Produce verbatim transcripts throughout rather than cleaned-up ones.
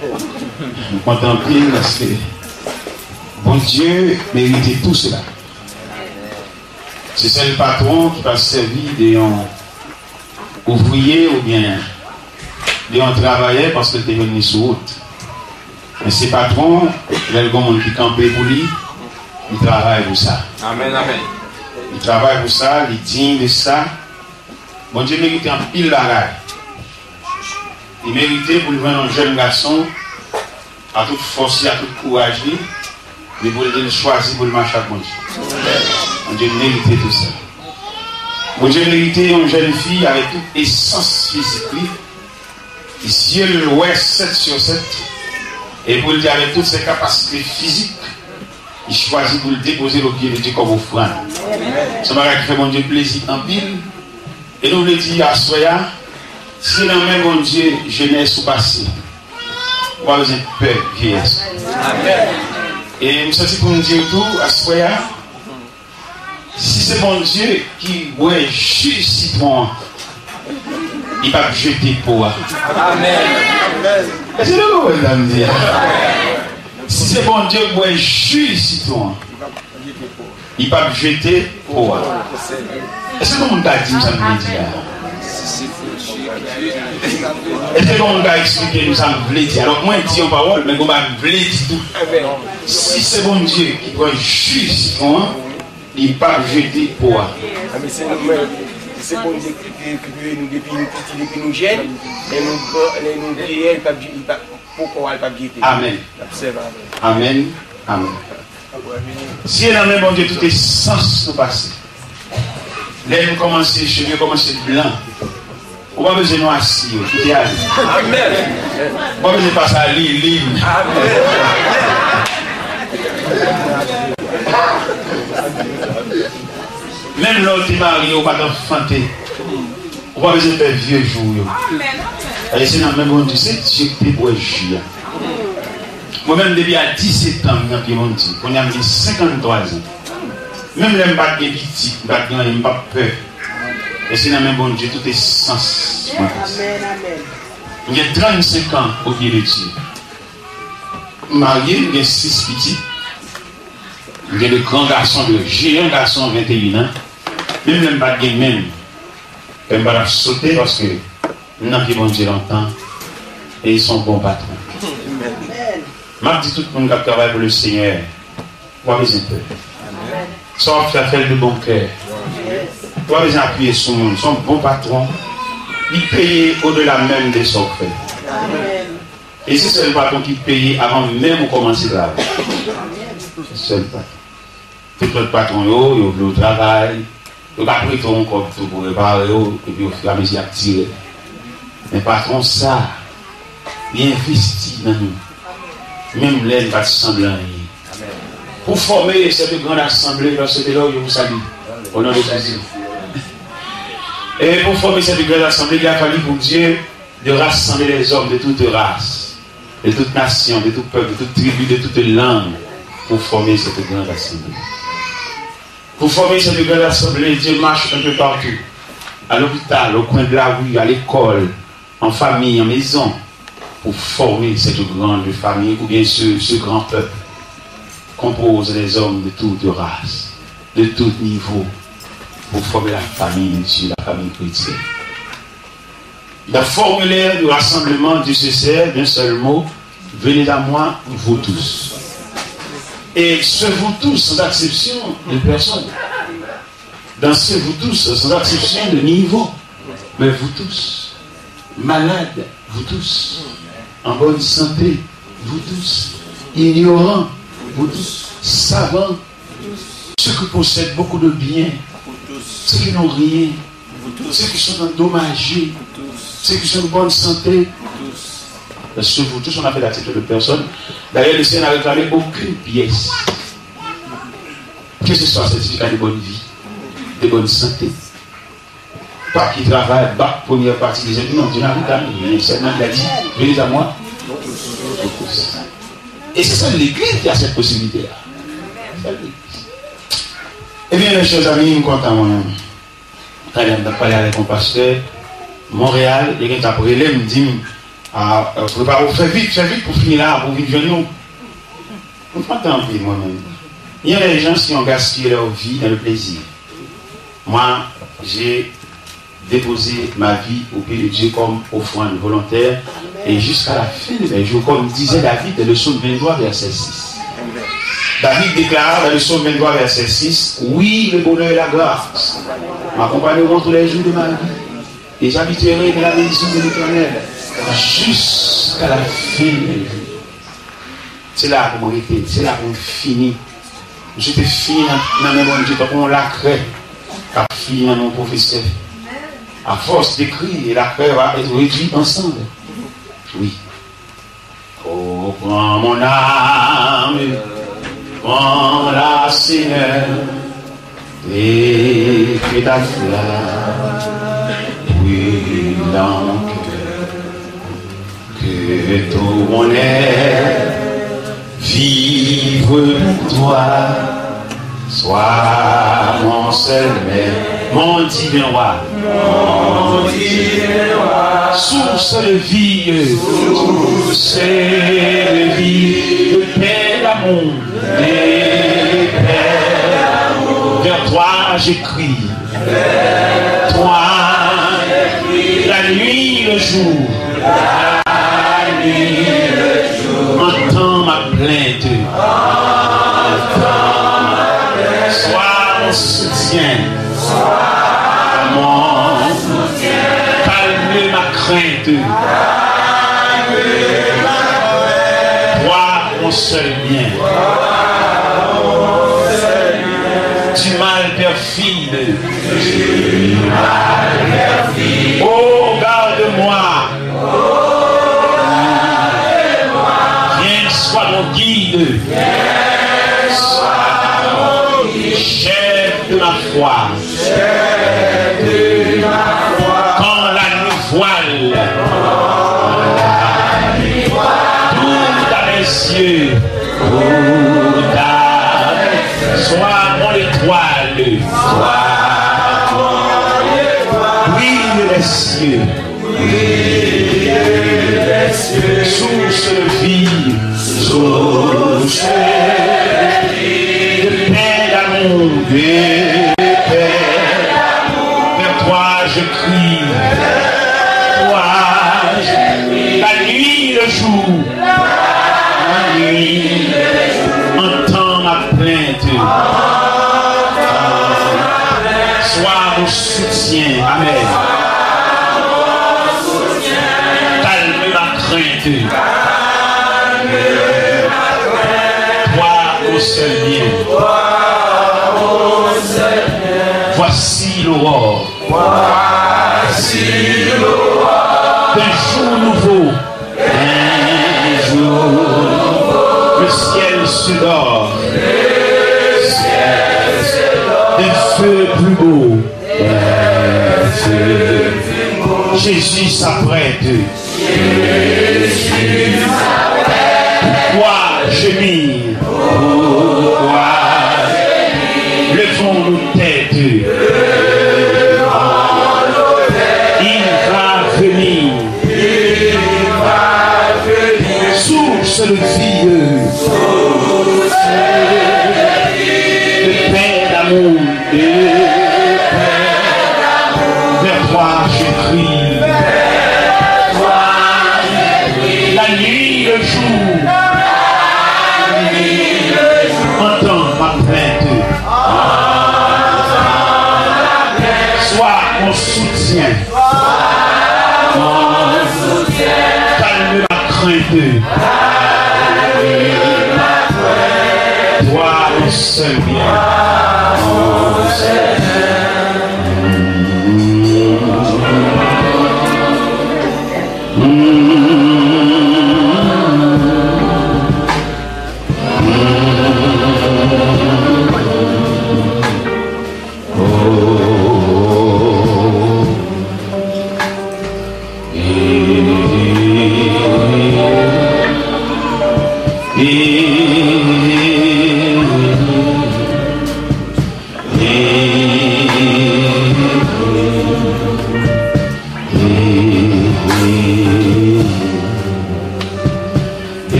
M kontan anpil paske Bondye merite tou sela. Se sèl patwon ki pa sèvi de yon ouvriye oubyen de yon travayè paske l te jwenn li sou wout. Men se patwon, lè l gen moun ki kanpe pou li, li travay pou sa. Amèn, amèn. Li travay pou sa, li diy de sa. Bondye merite anpil bagay. Li merite pou l jwenn yon jèn gason, a tout fòs li, a tout kouraj li, men pou l te chwazi pou l mache ak Bondye. Bondye merite tou sa. Bondye merite yon jèn fi avèk tout esans fizik li, zye l wè sèt sou sèt, e pou l di avèk tout se kapasite fizik, li chwazi pou l depoze l o pye de Dye kòm ofrann. Se yon bagay ki fè Bondye plezi anpil. E nou vle di aswè a, si nan men Bondye jenès ou pase, ou pa bezwen pè vyeyès. E m santi pou m di w tou, aswè a, si se Bondye ki bwè ji sitwon an, li p ap jete po a. Èske nou konprann sa m di a? Si se Bondye ki bwè ji sitwon an, li p ap jete po a. Èske gen moun ka di m sa m vle di a? Èske gen moun ka eksplike m sa m vle di a? Donk, mwen di yon pawòl, men gen bagay m vle di tou. Si se Bondye ki pran ji sitwon an, li p ap jete po a. Amèn. Se, se Bondye ki, ki, ki kreye nou depi nou piti, depi nou jèn, lè nou gran, lè nou vyeyè, li p ap, li p ap, po kò a, li p ap jete. Amèn. L ap sèvi avè nou. Amèn. Amèn. Si e nan men Bondye tout esans nou pase. Lè nou kòmanse, cheve kòmanse blan. Ou pa bezwen nwansi yo, kite ale. Amèn. Ou pa bezwen pase a lilin. Amèn. Menm lè w te marye, ou pa t anfante. Ou pa bezwen pè vye jou w yo. Amèn, amèn. Paske se nan men Bondye, se Dye ki te bwè ji a. Mwen menm, depi a disèt an, m nan pye Bondye. Kounye a, m gen senkanntwa zan. Menm lè m pa t gen pitit, m pa t gen anyen, m p ap pè. E se nan men Bondye tout esans mwen pase. Amèn, amèn. M gen trannsenk an o pye de Dye. M marye, m gen sis pitit. M gen de gran gason, de jeyan gason, venteyen an. Menm lè m pa t gen menm, pè m pa t ap sote paske m nan pye Bondye lontan. E li se yon bon patwon. M ap di tout moun k ap travay pou Lesenyè, ou pa bezwen pè. Sa w ap fè, fè l de bon kè. Ou pa bezwen apiye sou moun. Se yon bon patwon. Li peye odela menm de sa w fè. E se sèl patwon ki peye avan menm ou kòmanse travay. Se sèl patwon. Tout lòt patwon yo, yo vle w travay, yo ka prete w yon kòb tou pou repare w, epi ofiramezi y ap tire. Men patwon sa, li envesti nan nou, menm lè n pa t sanble anyen. Pou fòme cette grande assemblée, lorsque l'heure vous salue, au nom de Jésus. Et pour former cette grande assemblée, il a fallu pour Dieu de rassembler les hommes de toute race, de toute nation, de tout peuple, de toute tribu, de toute langue, pour former cette grande assemblée. Pour former cette grande assemblée, Dieu marche un peu partout, à l'hôpital, au coin de la rue, à l'école, en famille, en maison, pour former cette grande famille ou bien ce, ce grand peuple composé des hommes de toute race, de tout niveau, pour former la famille de Dieu, la famille chrétienne. Le formulaire du rassemblement Dieu se sert d'un seul mot, venez à moi, vous tous. Et ce vous tous, sans exception de personne. Dans ce vous tous, sans exception de niveau, mais vous tous. Malades, vous tous. En bonne santé, vous tous. Ignorants, vous tous. Savants, ceux qui possèdent beaucoup de biens, ceux qui n'ont rien, ceux qui sont endommagés, ceux qui sont en bonne santé. Parce que vous tous, on a fait la tête de personne. D'ailleurs, le Seigneur n'a réclamé aucune pièce. Que ce soit certificat de bonne vie, de bonne santé, papye travay, bak, premyè pati, dezyèm, non, Dye n ap gade, men sèlman li di, venez à moi. E se sèl legliz ki a sèt posibilite a. Sèl legliz. Ebyen, mes chers amis, m kontan mwen. Talè m t ap pale avèk yon pastè Monreyal, li gen t ap rele m, di m, Ah, euh, prépare, fais vite, fais vite pour finir là, pour vite venir. Vous m'entendez, moi-même. Il y a des gens qui ont gaspillé leur vie dans le plaisir. Moi, j'ai déposé ma vie au pied de Dieu comme offrande volontaire et jusqu'à la fin de mes jours, comme disait David dans le psaume vingt-trois, verset six. David déclara dans le psaume vingt-trois, verset six, oui, le bonheur et la grâce m'accompagneront tous les jours de ma vie. Et j'habiterai dans la maison de l'Éternel jusqu'à la fin de mes jours. Se la pou m rete, se la pou m fini. M swete fini nan, nan men Bondye tankou yon lakrè k ap fini nan men yon pwofesè. À force d'écrire, la craie va être réduite en cendres. Oui. Oh, prends mon âme, prends-la, Seigneur, et que ta flamme brûle dans mon cœur. Que tout mon être vive pour toi. Sois mon seul maître, mon divin roi. Mon divin roi. Source de vie. Source de vie. De paix, d'amour. De paix, d'amour. Vers toi je crie. Vers toi je crie. La nuit, le jour. La nuit, le jour. Entends ma plainte. Sois mon soutien. Mon soutien. Calme ma crainte. Toi, mon seul bien. Du mal perfide. Oh, garde-moi. Viens, sois mon guide. Chef de ma foi. Quand la nuit voile tout à mes yeux, tout à mes yeux, sois mon étoile. Brille les cieux. Source de vie, source de vie, de paix, d'amour, de paix, vers toi je crie, toi je crie, la nuit, le jour, la nuit, entends ma plainte. Sois mon soutien. Amen. Calme ma crainte. Toi, mon seul bien. Voici l'aurore. Voici l'aurore. D'un jour nouveau. Un jour, le ciel se dore. Le ciel se dore. Un feu plus beau. Un feu plus beau. Jésus s'apprête. Jésus s'apprête. Pourquoi gémir? Pourquoi gémir? Levons nos têtes. Il va venir. Source de vie. De paix, d'amour. Vers toi je crie. La nuit, le jour. Entends ma plainte. Sois mon soutien. Calme ma crainte. Toi, mon seul bien.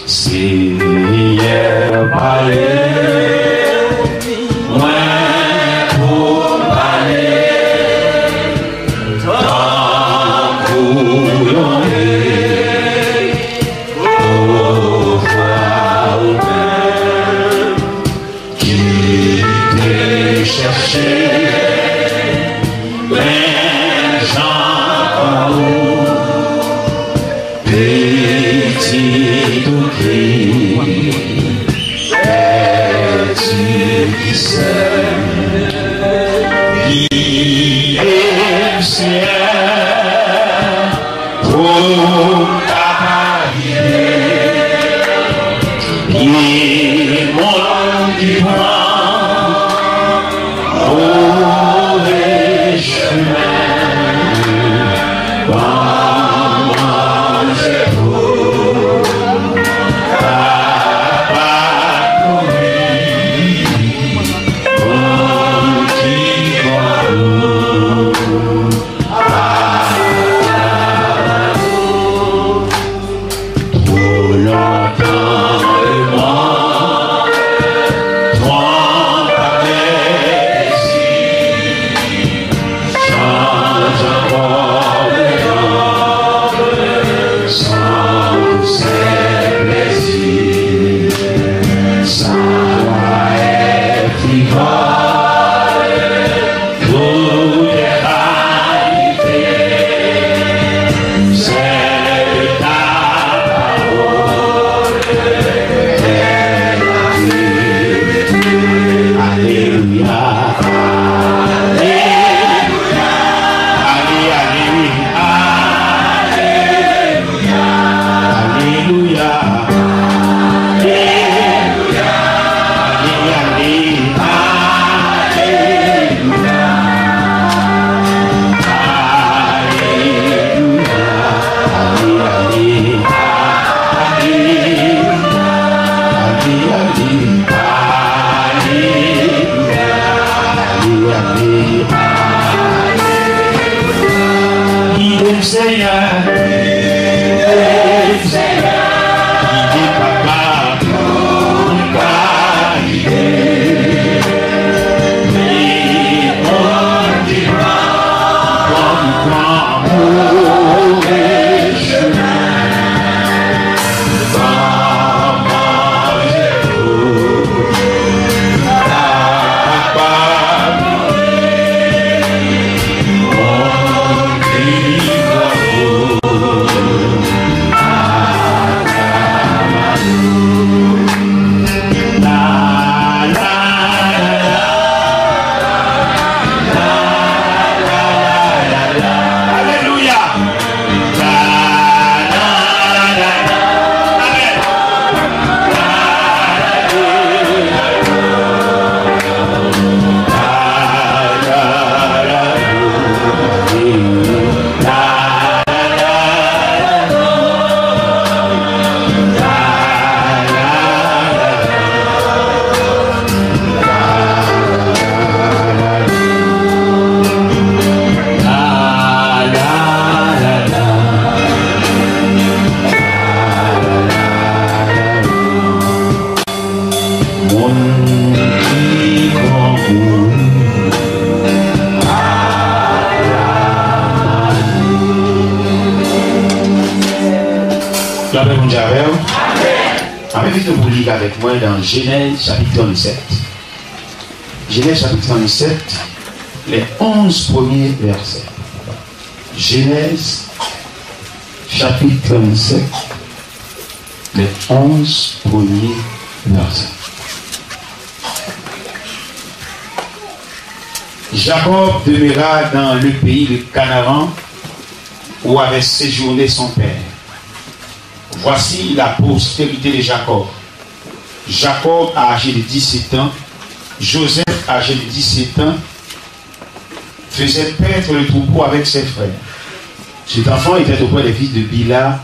Senyè, pale, mwen pou pale, tankou yon ekwo, vwa ou menm ki te chèche menm jan kò ou, pitit ou ki pèdi, ki sèl, gide m, Senyè, pou m ka pa rive. Gen moun ki pran move chemen. Ban m manje pou m kapab nouri moun ki pran move. Twò lontan lemonn twonpe avèk plezi, chanje ankò lemonn san pou sèl plezi, sa vwa e fivòl. Tout est vanité, c'est de ta parole est la vérité. Alléluia, alléluia, alléluia. Alelouya. Alelouya. Alelouya. Alelouya. Alelouya. Gide m, Senyè. Gide m, Senyè. Gide m, Papa. Gide m, Papa. Gide m. Gide m. Gide m. Gide m. Alelouya. Moun ki pran pou Lapè Bondye avè w. Mwen envite w pou w li avèk mwen nan Jenèz chapit trannsèt. Jenèz chapit trannsèt, les onze premiers versets. Jenèz chapit trannsèt, les onze premiers versets. Jacob demeura dans le pays de Canaan, où avait séjourné son père. Voici la postérité de Jacob. Jacob, âgé de dix-sept ans, Joseph, âgé de dix-sept ans, faisait paître le troupeau avec ses frères. Cet enfant était auprès des fils de Bila,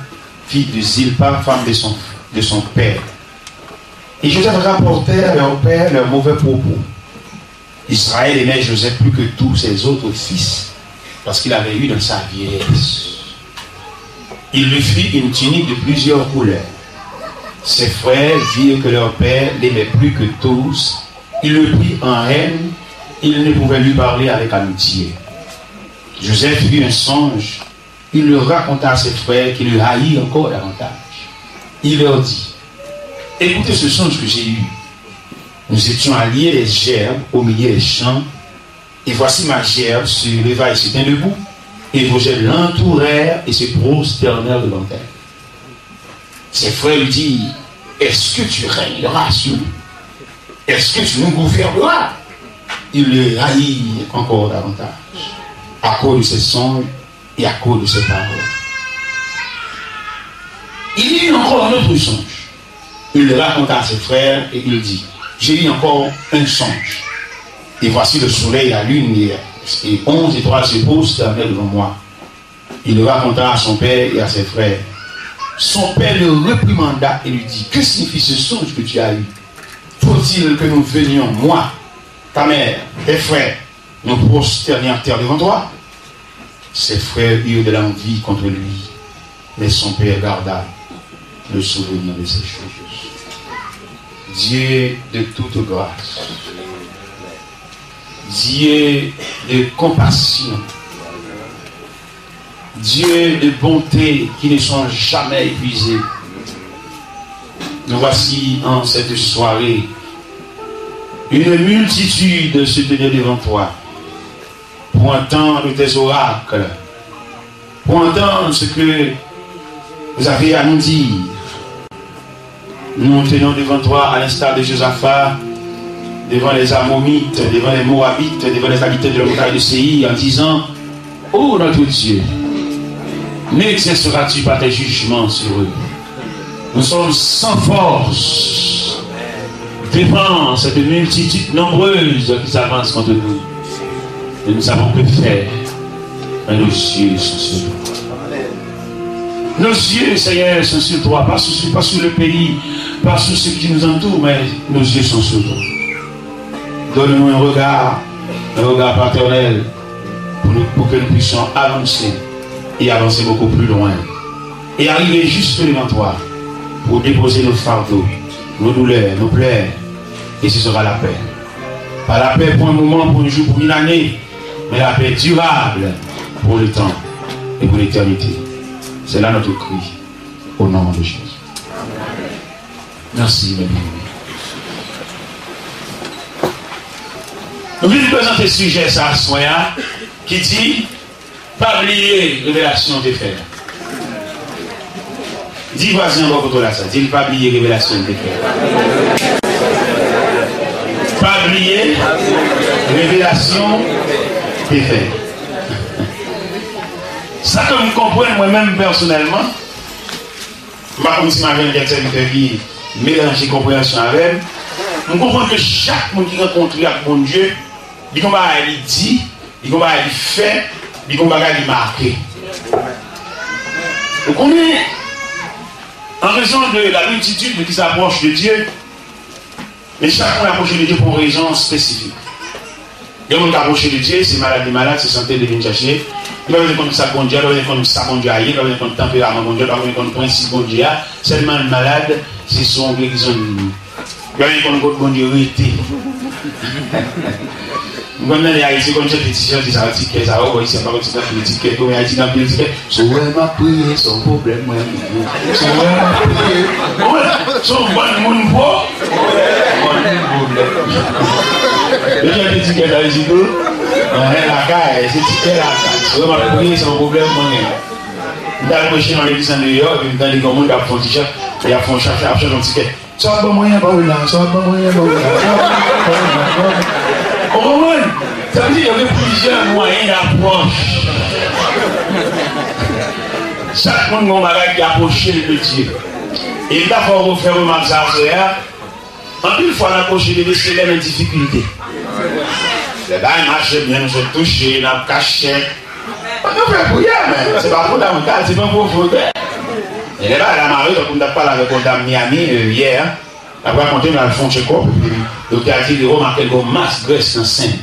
fils de Zilpa, femme de son, de son père. Et Joseph rapportait à leur père leurs mauvais propos. Israël aimait Joseph plus que tous ses autres fils, parce qu'il avait eu dans sa vieillesse. Il lui fit une tunique de plusieurs couleurs. Ses frères virent que leur père l'aimait plus que tous. Ils le prirent en haine. Ils ne pouvaient lui parler avec amitié. Joseph eut un songe. Il le raconta à ses frères qui le haïrent encore davantage. Il leur dit, écoutez ce songe que j'ai eu. Nous étions à lier les gerbes au milieu des champs, et voici ma gerbe se leva et se tint debout, et vos gerbes l'entourèrent et se prosternèrent devant elle. Ses frères lui dirent, est-ce que tu régneras sur nous? Est-ce que tu nous gouverneras? Il le haït encore davantage à cause de ses songes et à cause de ses paroles. Il y eut encore un autre songe. Il le raconta à ses frères et il dit, j'ai eu encore un songe. Et voici le soleil, la lune et, et onze étoiles se prosternèrent devant moi. Il le raconta à son père et à ses frères. Son père le réprimanda et lui dit, que signifie ce songe que tu as eu? Faut-il que nous venions, moi, ta mère, tes frères, nous prosterner en terre devant toi? Ses frères eurent de l'envie contre lui, mais son père garda le souvenir de ces choses. Dieu de toute grâce, Dieu de compassion, Dieu de bonté qui ne sont jamais épuisés. Nous voici en cette soirée, une multitude se tenait devant toi pour entendre tes oracles, pour entendre ce que vous avez à nous dire. Nous nous tenons devant toi à l'instar de Josaphat, devant les Ammonites, devant les Moabites, devant les habitants de la montagne de Séïr, en disant, ô notre Dieu, n'exerceras-tu pas tes jugements sur eux? Nous sommes sans force devant cette multitude nombreuse qui s'avance contre nous. Et nous savons que faire, mais nos yeux sont sur toi. Nos yeux, Seigneur, sont sur toi, pas sur, pas sur le pays, pas sur ce qui nous entoure, mais nos yeux sont sur toi. Donne-nous un regard, un regard paternel, pour, nous- pour que nous puissions avancer et avancer beaucoup plus loin et arriver jusque devant toi pour déposer nos fardeaux, nos douleurs, nos pleurs, et ce sera la paix. Pas la paix pour un moment, pour un jour, pour une année, mais la paix durable pour le temps et pour l'éternité. C'est là notre cri, au nom de Jésus. Mèsi, mèsi. Nou vin prezante sijè sa aswè a, ki di, pa bliye revelasyon w te fè a. Di vwazen an bò kote w la sa, di l pa bliye revelasyon l te fè a. Pa bliye revelasyon te fè. Sa ke m konprann mwen menm pèsonèlman, m pa konn si m avè kèk sèvitè ki melanje konpreyansyon avè m. M konprann ke chak moun ki rankontre ak Bondye, li gon bagay li di, li gon bagay li fè, li gon bagay li make. Ou konnen, en raison de la multitude qui s'approche de Dieu, men chak moun apwoche de Dye pou yon rezon espesifik. Gen moun k apwoche de Dye, se malad li malad, se sante li vin chèche. Li pa bezwen konn sa Bondye a, li pa bezwen konn sa Bondye a ye, li pa bezwen konn tanperaman Bondye a, li pa bezwen konn prensip Bondye a. Sèlman l malad, se sou yon gerizon li ye. Yo menm konn kot Bondye rete. M konn tande Ayiti konn chante ti chante sa yo, ti kè sa yo, bon, isi a pa konn ti kè, ti kè, konbyen Ayiti gen anpil ti kè. Si w wè m ap priye, se yon pwoblèm mwen genyen. Si w wè m ap priye, bon, se yon bann moun po, bann moun pwoblèm. Yo chante ti kè sa yo isi tou. Anyen lakay, se ti kè lakay. Si w wè m ap priye, se yon pwoblèm mwen genyen. M t al preche nan legliz andeyò, epi m tande yon moun k ap fè yon ti chan, y ap fè yon chan, ap chante yon ti kè. Sa w ap ban mwen an, pa w la, sa w ap ban mwen an, pa w la, sa w ap ban mwen an, pa w la. Ou konprann? Sa vle di, yo gen plizyè mwayen dapwòch. Chak moun gen yon bagay ki apwoche l de Dye. E m ta fè w fè remak sa aswè a. Anpil fwa, n apwoche de Dye se lè nan difikilte. Lè bagay mache byen, nou sot touche, n ap kache. Ann nou fè priyè, men se pa fondamantal, se pa pwofondè. E lè bagay la mare, tankou m t ap pale avèk yon dam Miami, euh, yè a. L ap rakonte m l al fè yon tchekòp, epi doktè a di li remake l gen yon mas grès nan sen l.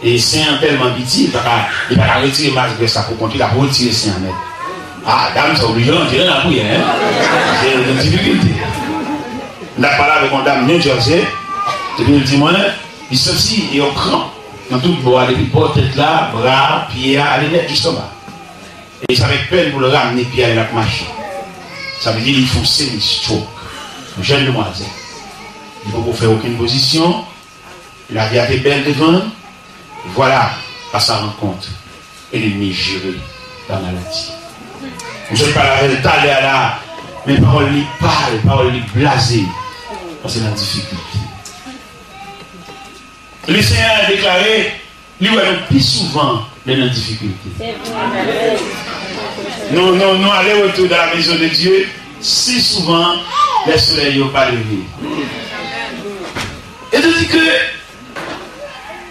E sen an tèlman piti, li pa ka, li pa ka retire mas grès la pou kont li, l ap retire sen an nèt. A, dam sa oblije rantre nan lapriyè, en. Se yon difikilte. M t ap pale avèk yon dam New Jersey, epi l di mwen, li santi yon kranp nan tout bò a, depi bò tèt la, bra a, pye a, ale nèt jis anba. E se avèk pèn pou l ramne pye a lè l ap mache. Sa vle di li fè yon semi stroke. Yon jèn demwazèl. Li poko fè okenn pozisyon. Lavi a te bèl devan l. Vwala, à sa rencontre, enemi jere la maladi. M sot pale avè l talè a la, men pawòl li pal, pawòl li blaze. Paske nan difikilte. Lesenyè a deklare, li wè nou pi souvan lè nan difikilte. Nou, nou, nou ale retou dans la maison de Dieu si souvan lè solèy yo pa leve. E te di ke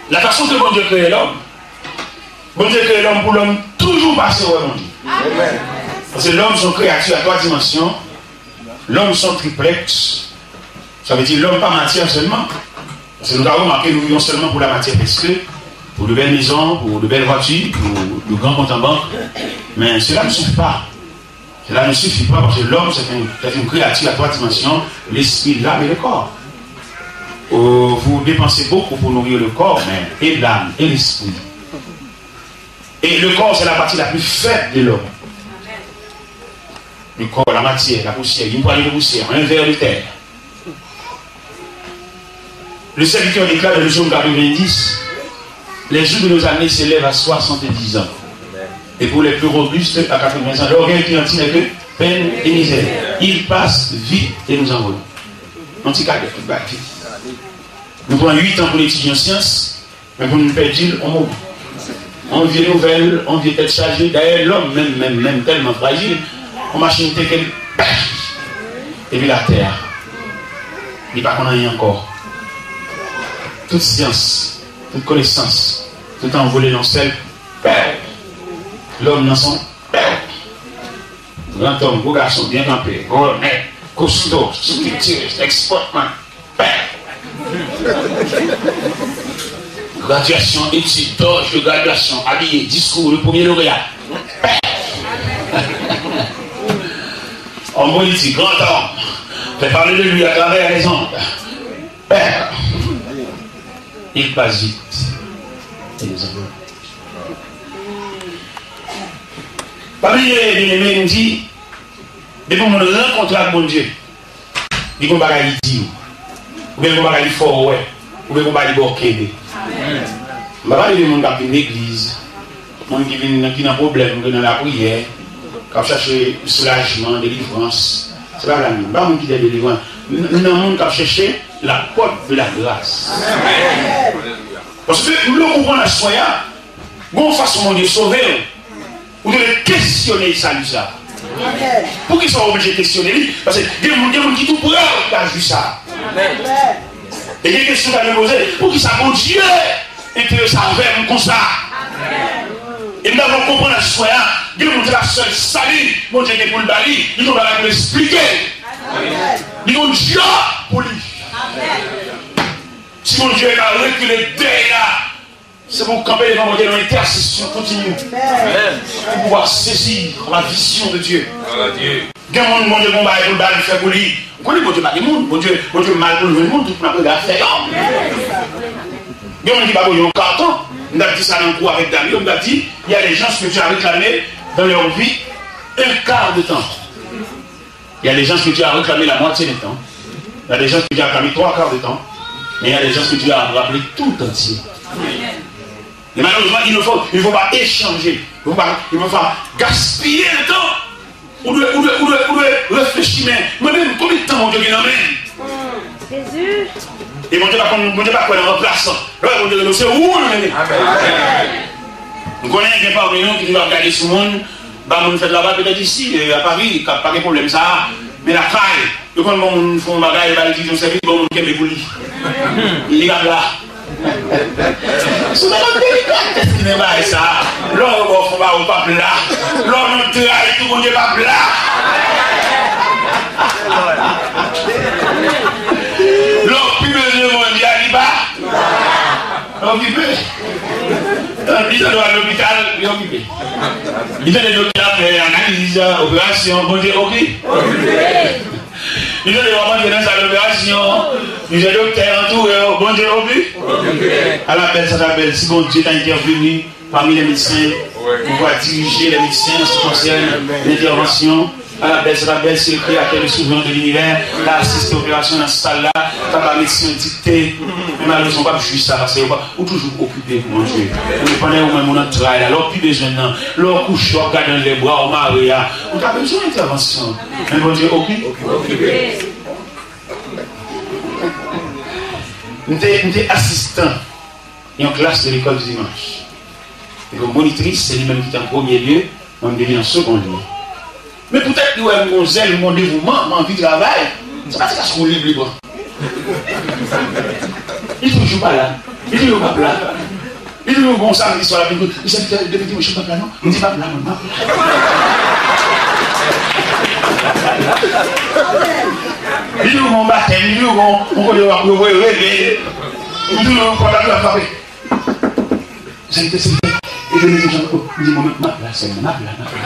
la fason ke Bondye kreye lòm, Bondye kreye lòm pou lòm toujou pase wè Bondye. Paske lòm se yon kreyati a twa dimansyon. Lòm se yon triplèks. Sa vle di lòm pa matyè sèlman. Paske nou ka remake nou viv sèlman pou lamatyè, pèske pou de bèl mezon, pou de bèl vwati, pou de gran kont an bank. Men cela ne suffit pas. Cela ne suffit pas parce que l'homme, c'est une, c'est une créature à trois dimensions, l'esprit, l'âme et le corps. Euh, vous dépensez beaucoup pour nourrir le corps, mais et l'âme et l'esprit. Et le corps, c'est la partie la plus faible de l'homme. Le corps, la matière, la poussière, une poignée de poussière, un ver de terre. Le serviteur déclare dans le psaume quatre-vingt-dix, les jours de nos années s'élèvent à soixante-dix ans. Et pour les plus robustes, à quatre-vingts ans, l'orgueil qui en tire que peine et misère. Il passe vite et nous envolons. Yon ti kadè, tout bagay vit. Nou pran uit an pou n etidye yon syans, men pou n pèdi l, on moman. On vye nouvèl, on vye tèt chaje. Dayè, lòm menm, menm, menm, tèlman frajil, on machin teke l, pèf! Epi l atè a. Li pa konn anyen ankò. Tout syans, tout konesans, tout anvole nan sèl, pèf! Lòm nan son, pèf! Grandòm, gwo gason, byen kanpe, gwo nèg, kosto, striktire, nèg spòtman. Graduation, études, toge de graduation, habillé, discours, le premier lauréat. Homme politique, grand homme, fait parler de lui à travers les ondes. Il passe vite. Et nous avons Pa bliye, byeneme, m di, depi yon moun rankontre ak Bondye, li gon bagay li di w, oubyen gon bagay li fè w wè, oubyen gon bagay li ba w kenbe. M pa pale de moun k ap vin legliz, moun ki vin, ki nan pwoblèm, ki nan lapriyè, k ap chache soulajman, delivrans. Se pa blag, non. M pa moun ki dèyè delivrans. M, m nan moun k ap chache la pòt de la gras. Paske m konprann aswè a, gon fason Bondye sove w. Ou dwe kesyone sali sa. Poukisa w oblije kesyone li? Paske gen moun, gen moun ki tou pre w ki pa jwi sa. E gen kesyon w ta dwe poze, poukisa Bondye enterese avè m konsa? E m ta vle w konprann aswè a, gen moun se pa sèl sali Bondye gen pou l ba li, li gen yon bagay pou l esplike. Li gen yon djòb pou li. Si Bondye ka rekile dèy la, se pou w kanpe devan Bondye nan entèsesyon kontini. Pou pouvwa sezi la vizyon de Dye. Gen moun Bondye gon bagay pou l ba l fè pou li. Ou konnen Bondye pa gen moun. Bondye, Bondye mal pou l jwenn moun, tout moun ap rele afè yo. Gen moun ki pa voye yon katon. M t ap di sa nan kou avèk Dani, m t ap di, il y a des gens que Dieu a réclamé dans leur vie un quart de temps. Il y a des gens que Dieu a réclamé la moitié de temps. Il y a des gens que Dieu a réclamé trois quarts de temps. Mais il y a des gens que Dieu a rappelé tout entier. Et malheureusement, il ne faut, il ne faut pas échanger. Il ne faut pas, il ne faut pas gaspiller le temps. Ou dwe, ou dwe, ou dwe, ou dwe reflechi, men mwen menm, konbyen tan Bondye gen nan men m? Jezi. E Bondye pa konn, Bondye pa kwè nan ranplasan. Lè w wè Bondye rele w, se ou l rele. Amèn. M konnen gen pami nou ki toujou ap gade sou moun, ba moun fèt laba, petèt isi, e, a Pari, k ap pa gen pwoblèm sa a. Men lakay, yo konn bon moun fè yon bagay, yo ba l divize yon sèvis, bon moun kenbe pou li. Li p ap la. Se yon bagay delikatès ki nan bagay sa a. Lè w wè w fè yon bagay, ou p ap la. Lè w nan tray tou, Bondye p ap la. Lè w pi bezwen Bondye a, li pa. Okipe. Li tande w al lopital, li okipe. Li tande doktè ap fè analiz, operasyon, Bondye okipe. Li tande w ap antre nan sal operasyon, plizyè doktè antoure w, Bondye okipe. Ala bèl sa ta bèl si Bondye ta entèvini pami lè medsen, pou w dirije lè medsen an se ki konsène lentèvansyon. Ala bèl sa ta bèl si le Créateur, le Souverain de l'Univers, ta asiste operasyon nan sal la, ta ba medsen dikte. Men malerezman, w p ap jwi sa, paske w pa, ou toujou okipe pou Bondye. Men pandan w menm ou nan tray la, lè w pi bezwen l nan, lè w kouche, w ap gade anlè bra w mare a, ou ta bezwen entèvansyon. Men Bondye okipe. M te, m te asistan yon klas de lekòl dimanch. E kòm monitris, se li menm ki te an premye lye, mwen m te vin an segon lye. Men poutèt li wè m gon zèl, m gon devouman, m anvi travay, m te pati klas kou lib li pran. Li toujou pa la. Li toujou p ap la. Li toujou gon samdi swa, l ap vin kote, "Mesye, depi dimanch, m p ap la non." M di, "M ap la, mwen, m ap la." Li toujou gon batèm, li toujou gon, gon kote w ap voye rele. Li toujou gon pòt ap frape. Sèvitè, sèvitè, ede m, jan m di, mwen, m ap la sèlman, m ap la, m ap la.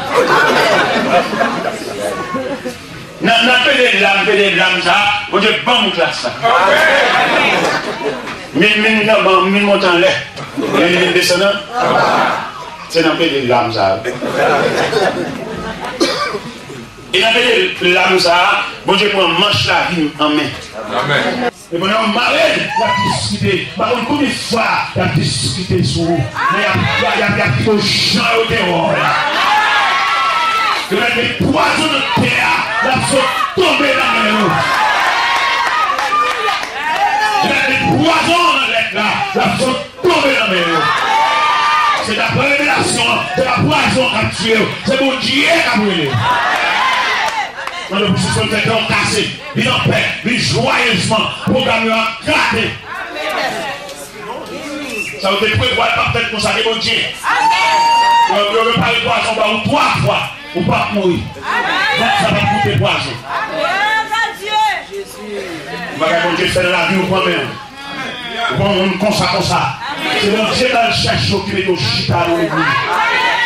Nan, nan pede lam, pede lam sa, Bondye ban m klas la. Min, min, nan ban, min monte anlè. Min, min desann nan. Se nan pede lam sa. E nan pede lam sa, Bondye pran manch lavi m an men. Amèn. E pandan yo mare l, y ap diskite. M pa konn konbyen fwa y ap diskite sou ou. Men y ap, y ap, y ap, y ap kite w jan yo te wè w la. Yo mèt met pwazon nan tè a, l ap sot tonbe nan men yo. Yo mèt met pwazon nan lèt la, l ap sot tonbe nan men yo. Se daprè revelasyon an, se pa pwazon k ap tiye yo, se Bondye k ap rele. Mande pou sispann fè kè w kase. Vin anpè, vin jwayezman. Pwogram yo ap gate. Sa yo te prevwa l p ap fèt konsa, ke Bondye. Yo, yo repare pwazon ba ou twa fwa, ou p ap mouri. Vant sa p ap goute pwazon. Yon bagay Bondye fè nan lavi w kanmenm. Ou pa yon moun konsa, konsa. Se Bondye k al chèche w ki mete w chita nan legliz.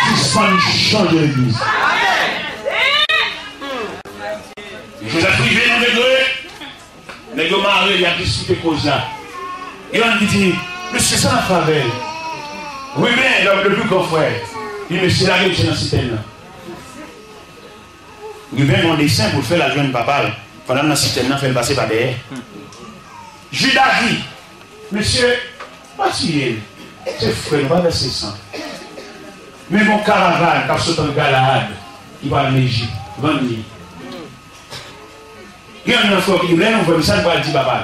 Sispann chanje legliz. Joseph rive nan degre, nèg yo mare, y ap diskite koz la. Gen youn ki di, "Mesye, sa n ap fè avè l?" Ruben, le, le plus grand frère, di, "Mesye, lage l nan sitèn nan." Ruben gen yon desen pou l fè l al jwenn papa l. Pandan l nan sitèn nan, fè l pase pa dèyè. Jida di, "Mesye, pa tiye l. Se frè nou, pa vèse san." Men gon karavàn k ap sot an Galaad ki pral nan Ejip, vann li. Gen youn nan frè yo ki di, "Lè nou vwè l, sa n pral di papa l?"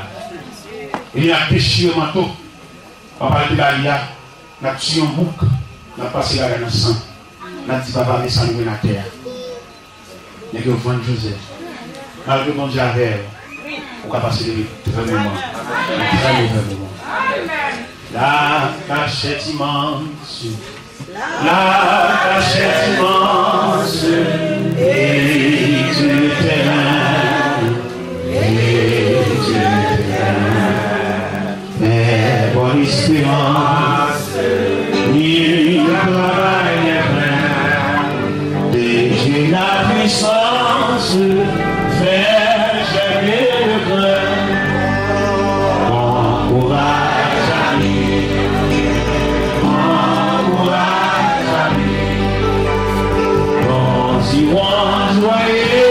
Li di, "N ap dechire manto papa l te ba li a, n ap tiye yon bouk, n ap pase bagay nan san, n ap di papa, men sa nou jwenn atè a." Nèg yo vann Jozèf. Malgre Bondye avè w, ou ka pase de trè moman. De trè movè moman. La cachette immense, la cachette immense, et Dieu t'aime, et Dieu t'aime. Fè bòn esperans, li travay lè plen. De Dieu la puissance, fè jèmen le grain. Bon kouraj, zanmi. Bon kouraj, zanmi. Bon dimanch, joyeux.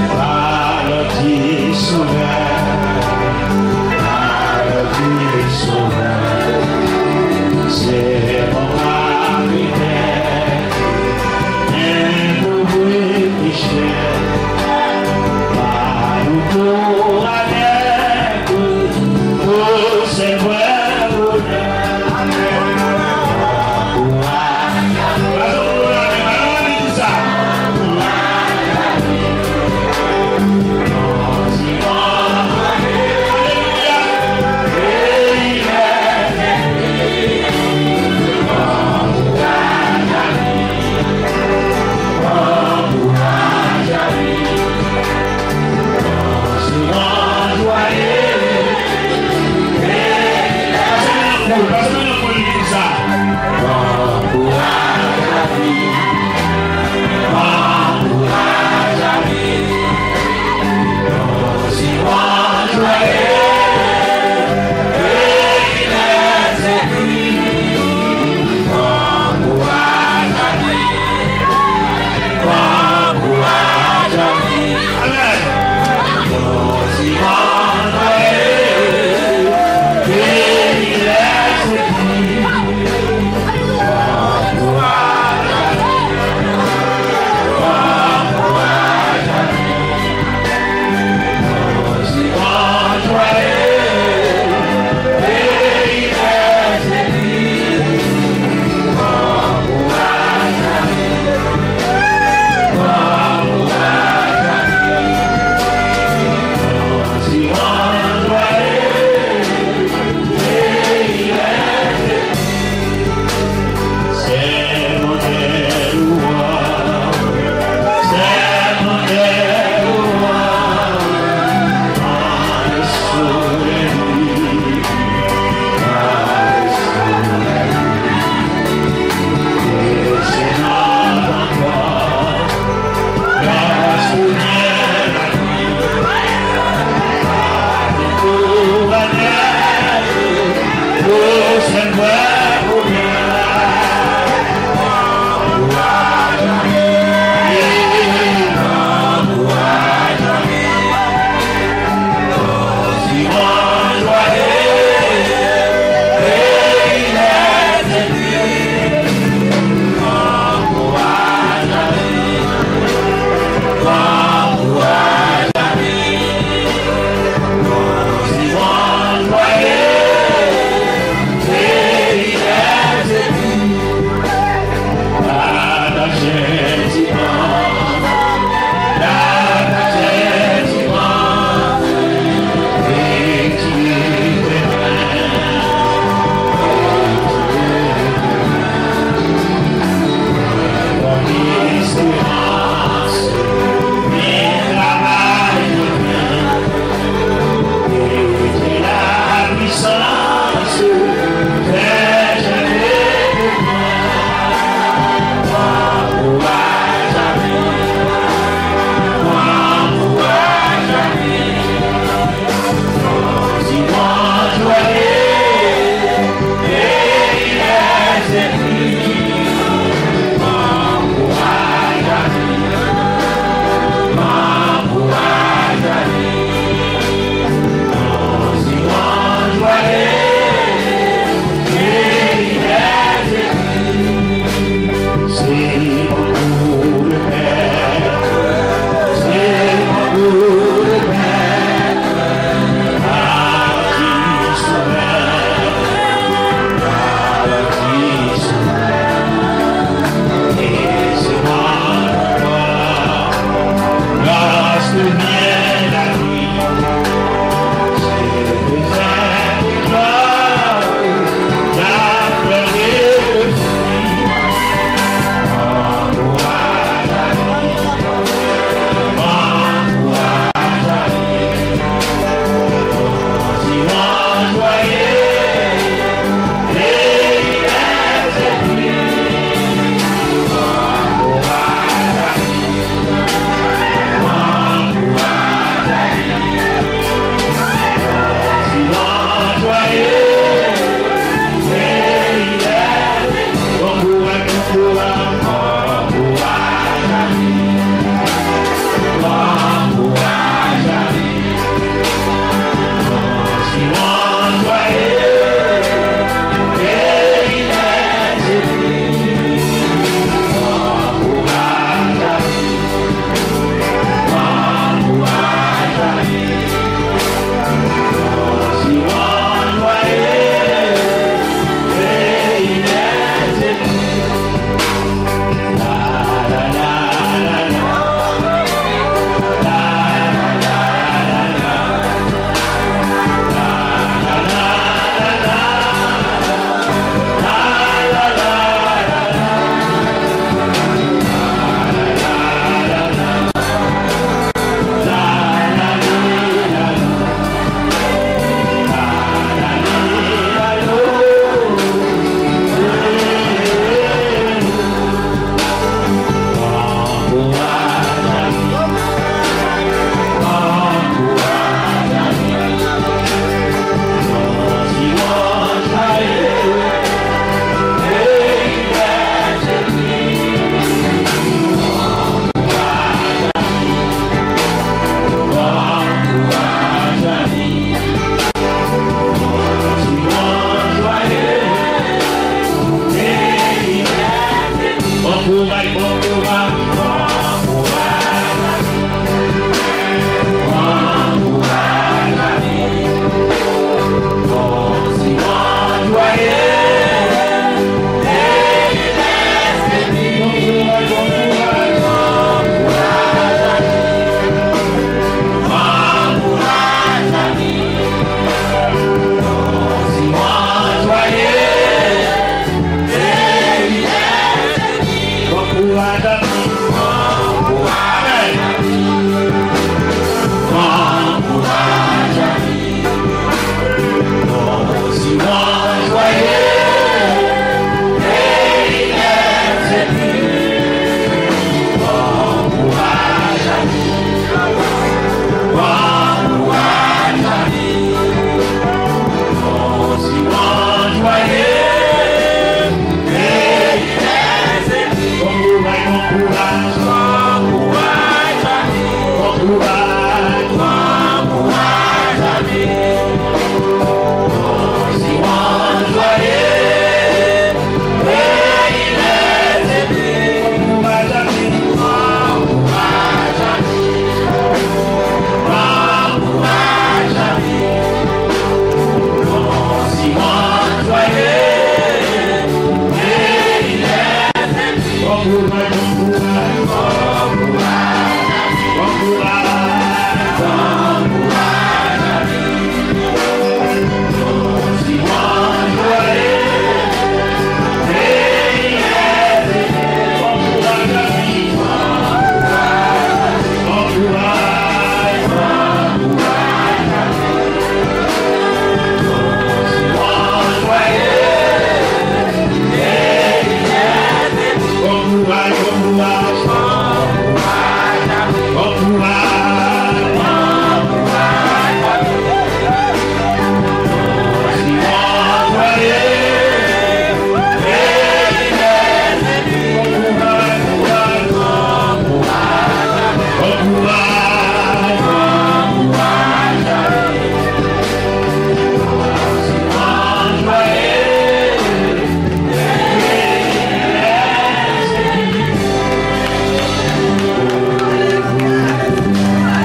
Par notre Sauveur, par notre Sauveur, c'est mon Marie, un pauvre pécheur, pardonne-nous à nous, ô Seigneur, honneur, gloire.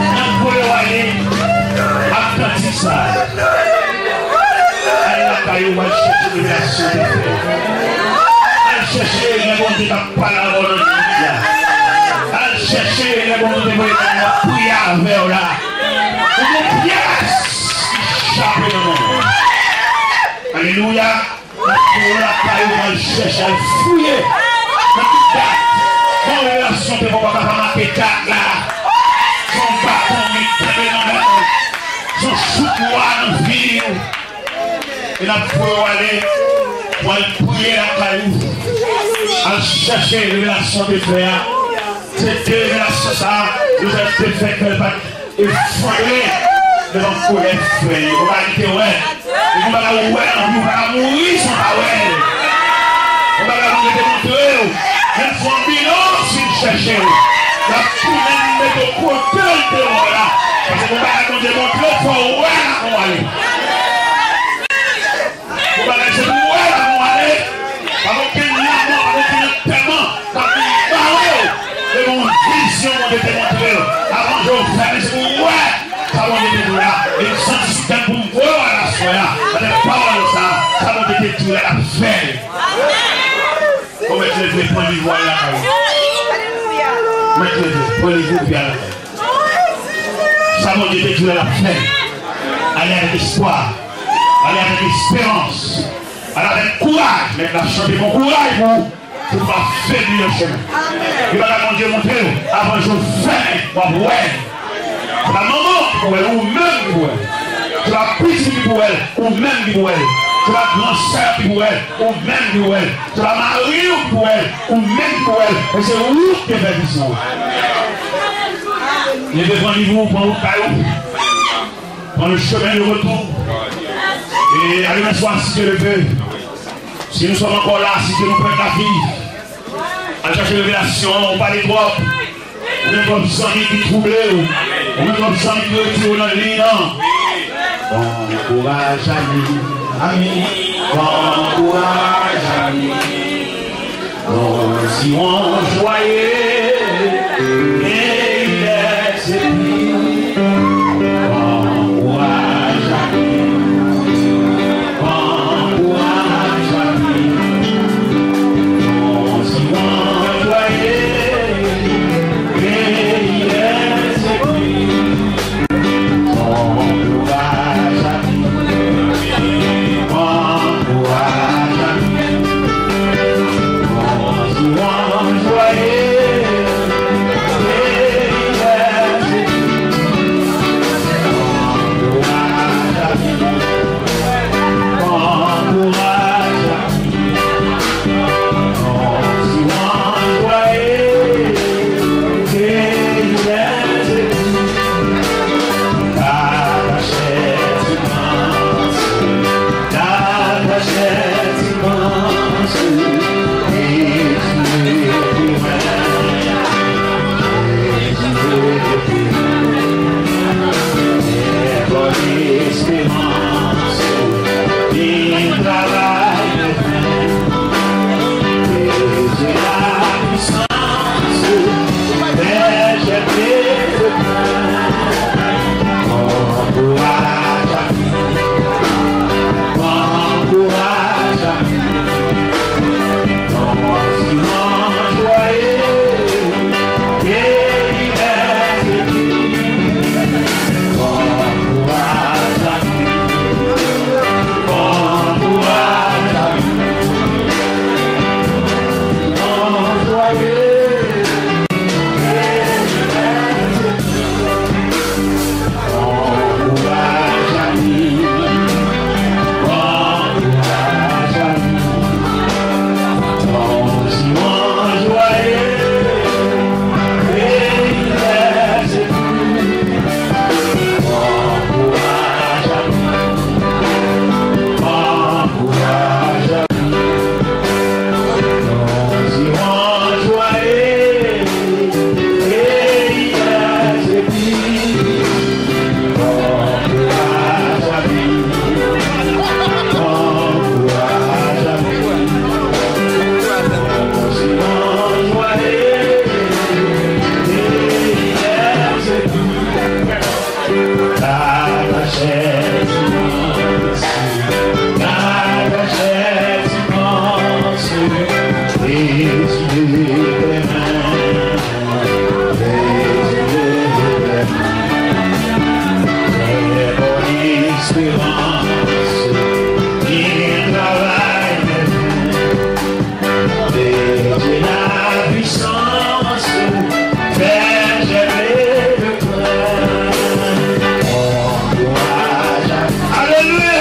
N ap voye w ale ak kantik sa a. Al lakay ou, al chèche revelasyon de fè. Al chèche lè Bondye t ap pale avè w nan nuit la. Al chèche lè Bondye te voye moun nan priye avè w la. Ou gen pyès ki chape nan men w. Alelouya. Al lakay ou, al chèche, al fouye nan tout dat. Bon, revelasyon te bon, papa, pa make dat la. Se yon baton li kenbe nan men w. Se yon chouk bwa nan vi w. E n ap voye w ale pou al priye lakay ou. Al chèche revelasyon de fè a. Se de revelasyon sa a, Jozèf te fè kè l pa t efondre devan kolè frè yo. Ou pa kite wè. E gon bagay ou wè nan vi w, ou pa ka mouri san w pa wè l. Gon bagay Bondye te montre w. Menm si w anbilans vin chèche w, l ap tounen mete w kote l te wè w la. Paske gon bagay Bondye montre w, fò w wè l avan w ale. Gon bagay se pou w wè l avan w ale. Pa gen okenn lanmò, pa gen okenn antèman k ap vin bare w. E gon vizyon Bondye te montre w. Avan je w fèmen, se pou w wè sa Bondye te di w la. E m santi sou kè m pou m voye w al aswè a. Atè pawòl sa, sa Bondye te di w la, l ap fè l. Ou mèt leve, pran liv ou al lakay ou. Ou mèt leve, pran liv ou, epi al lakay ou. Sa Bondye te di w la, l ap fè l. Ale avèk espwa. Ale avèk esperans. Ale avèk kouraj. Mèt la chante bon kouraj pou ou. Pou w pa febli nan chemen. Gen bagay Bondye montre w, avan je w fèmen, w ap wè l. Se pa manman w ki pou wè l, ou menm ki pou wè l. Se pa pitit ki pou wè l, ou menm ki pou wè l. Se pa gran sè w ki pou wè l, ou menm ki pou wè l. Se pa mari w ki pou wè l, ou menm ki pou wè l. E se ou ki te fè vizyon an. Leve, pran liv ou, pran wout kay ou. Pran le chemen de retour. E a demen swa, si Dye le veut. Si nou sòm ankò la, si Dye nou prèt la vi, al chache revelasyon an, ou pale twòp. Ou gen twòp zanmi ki twouble w. Ou gen twòp zanmi ki retire w nan liy nan. Bon kouraj, ami. Ami. Bon kouraj, ami. Bon, si w anjwaye, e lèsepi, ankouraje. Ankouraje. Bon, si w anjwaye, e lèsepi, ankouraje. Ankouraje. Ankouraje. Alelouya!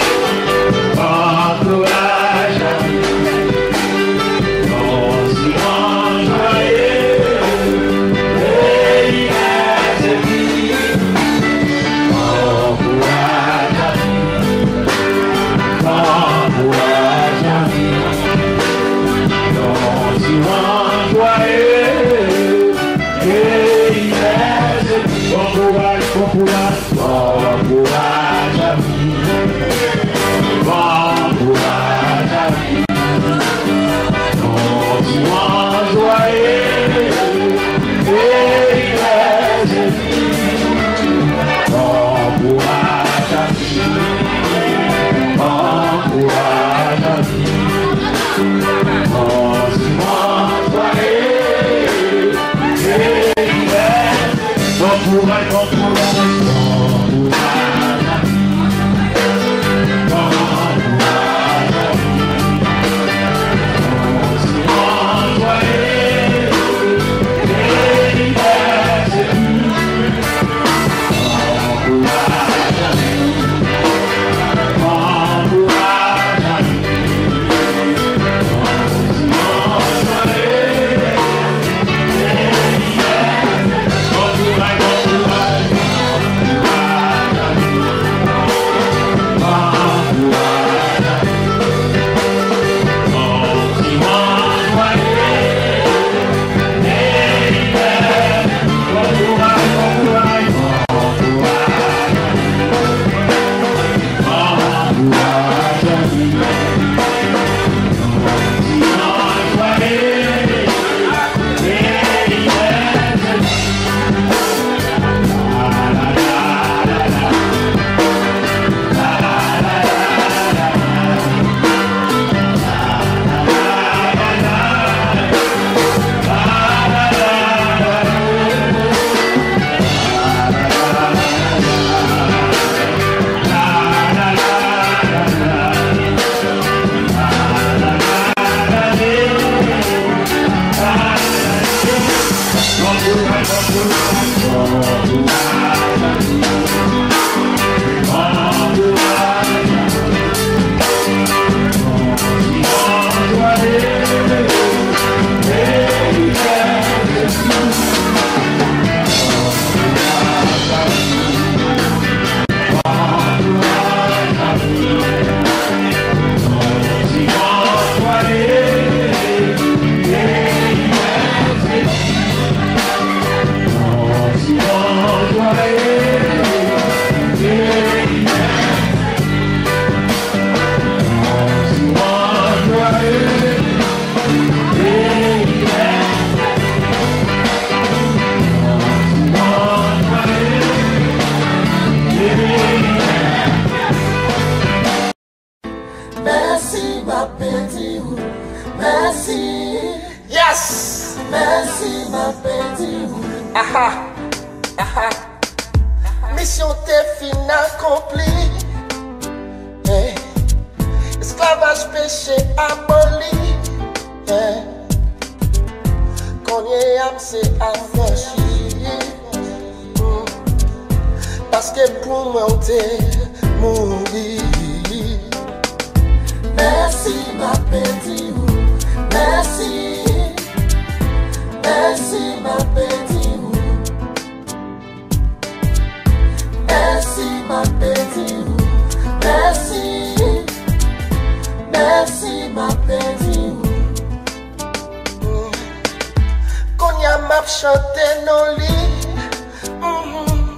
Bon kouraj, bon kouraj, bon kouraj a mi. Bon kouraj a mi. Bon dimanch jwaye, peyi Lèzemi. Bon kouraj a mi. Bon kouraj a mi. Bon dimanch jwaye, peyi Lèzemi. Bon kouraj, bon kouraj, bon kouraj. Bon kouraj. Mèsi, m ap pedi w. Mèsi. Yes! Mèsi, m ap pedi w. Aha! Aha! Misyon te fin akonpli. Hey. Esklavaj peche aboli. Hey. Kounye a m se afranchi. Mm. Paske pou mwen w te mouri. Mèsi, m ap pedi w. Mèsi. Mèsi, m ap pedi w. Mèsi, m ap pedi w. Mèsi. Mèsi, m ap pedi w. Kounye a m ap chante non li. Mhm.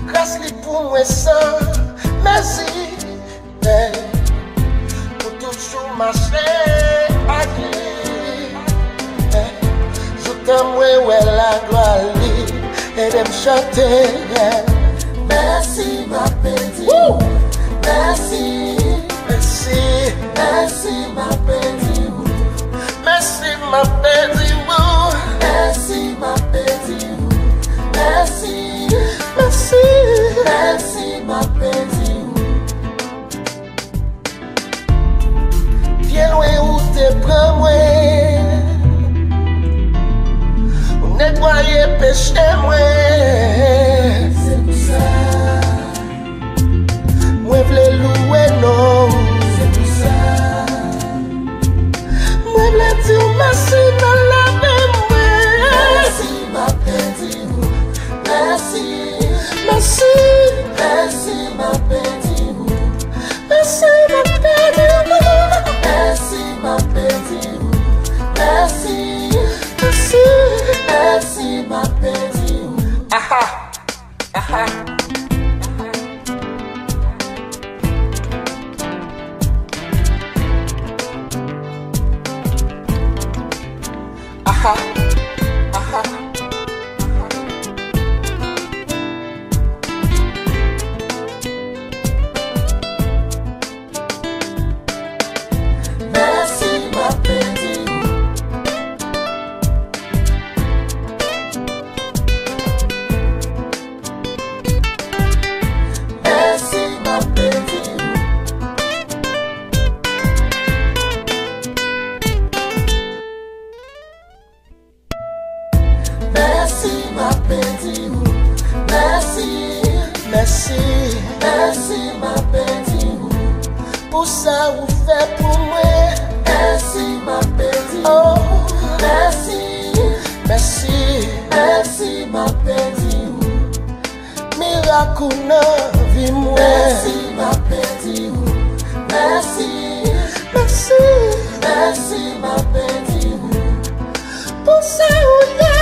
Gras li pou mwen san mezi. Hey. Pou toujou mache ak li. Hey. Joutan mwen wè laglwa li. Ede m chante. Mèsi, m ap pedi w. Mèsi. Mèsi. Mèsi, m ap pedi w. Mèsi, m ap pedi w. Mèsi, m ap pedi w. Mèsi. Mèsi. Mèsi, m ap pedi w. Byen lwen ou te pran mwen. Ou netwaye peche mwen. Se pou sa. Mwen vle louwe non w. Se pou sa. Mwen vle di w mèsi nan lavi mwen. Mèsi, m ap pedi w. Mèsi. Mèsi. Mèsi, m ap pedi w. Mèsi, m ap pedi w. Mèsi, m ap pedi w. Mèsi. Mèsi. Mèsi, m ap pedi w. Aha. Aha. Aha. Aha. Mèsi, m ap pedi w. Mèsi, m ap pedi w. Mèsi, m ap pedi w. Mèsi. Mèsi. Mèsi, m ap pedi w. Pou sa ou fè pou mwen. Mèsi, m ap pedi w. Oh. Mèsi. Mèsi. Mèsi, m ap pedi w. Mirak ou nan vi mwen. Mèsi, m ap pedi w. Mèsi. Mèsi. Mèsi, m ap pedi w. Pou sa ou ye